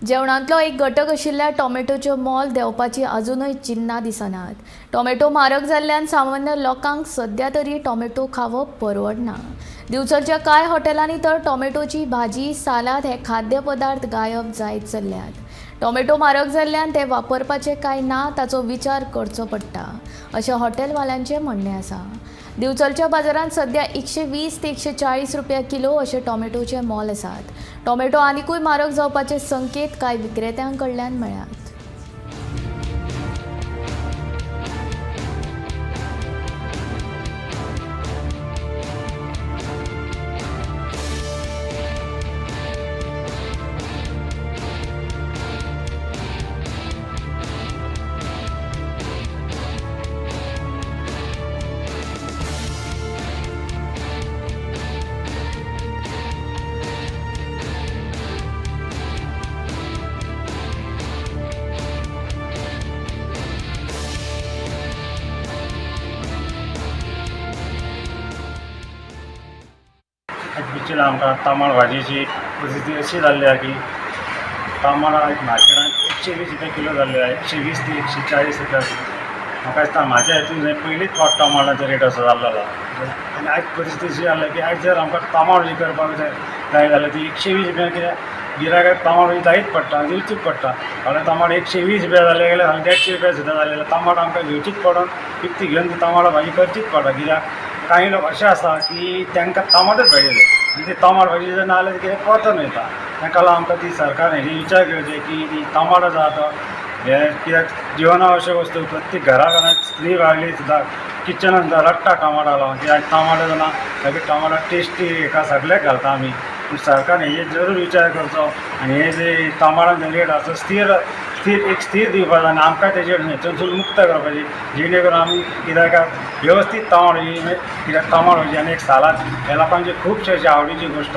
जेवणांतलो एक घटक आशिल्ल्या टोमॅटोच्यो मोल देंवपाची अजुनूय चिन्नां दिसनात. टोमॅटो म्हारग जाल्ल्यान सामान्य लोकांक सद्या तरी टोमॅटो खावप परवडना. दिवचलच्या कांय हॉटेलांनी तर टोमॅटोची भाजी, सालाद हे खाद्यपदार्थ गायब जायत चल्ल्यात. टोमॅटो म्हारग जाल्ल्यान ते वापरपाचे काय ना ताचो विचार करचो पडटा अशें हॉटेलवाल्यांचें म्हणणें आसा. दिवचलच्या बाजारांत सध्या 120 ते 140 रुपया किलो अशे टोमॅटोचे मोल आसात. टोमॅटो आनिकूय म्हारग जावपाचे संकेत कांय विक्रेत्यां कडल्यान मेळ्ळ्यात. आयज बिचेर आमकां तांबड भाजयेची परिस्थिती अशी जाल्ली आहा की तांबड आयज मार्केटान 120 रुपया किलो जाल्ले आहा, 120 ते 140 रुपया किलो. म्हाका दिसता म्हाज्या हितून पयलीच फावट टमाटाचो रेट असो जाल्लो आहा. आनी आयज परिस्थिती अशी जाल्या की आयज जर आमकां तांबड भाजी करपाक जाय जाय जाल्यार ती 120 रुपया, कित्याक गिरायकाक तांबड भाजी जायच पडटा आनी दिवचीच पडटा. फाल्यां तांबड 120 रुपया जाले जाल्यार फाल्यां 150 रुपया सुद्दां जाले जाल्यार तांबड आमकां घेवचीच पडून विकती घेवन ती तांबड भाजी करचीच पडटा. कित्याक कांय लोक अशे आसा की तांकां तांबडच भाजी जाय आनी ती तांबड भाजी जर ना जाल्यार कितें परतून वयता. ताका लागून आमकां ती सरकारान हेजी विचार करचे की ती तांबड आसा आतां हें कित्याक जिवनावश्यक वस्तू प्रत्येक घरा घरांत स्त्री बायले सुद्दां किचनान सुद्दां रडटा टमाटा लागून की आयज टमाटो ना, सगळे टमाटो टेस्टी हेका सगळ्याक घालता आमी. पूण सरकारान हेजेर जरूर विचार करचो आनी हे जे टमाटांचे रेट आसा स्थिर स्थिर एक स्थिर दिवपाक जाय आनी आमकां तेजेर हेतूनसून मुक्त करपाची, जेणे करून आमी गिरायकाक व्यवस्थीत तांबड भाजी, कित्याक तांबड भाजी आनी एक सालाद हे लोकांची खुबशे अशी आवडीची गोश्ट.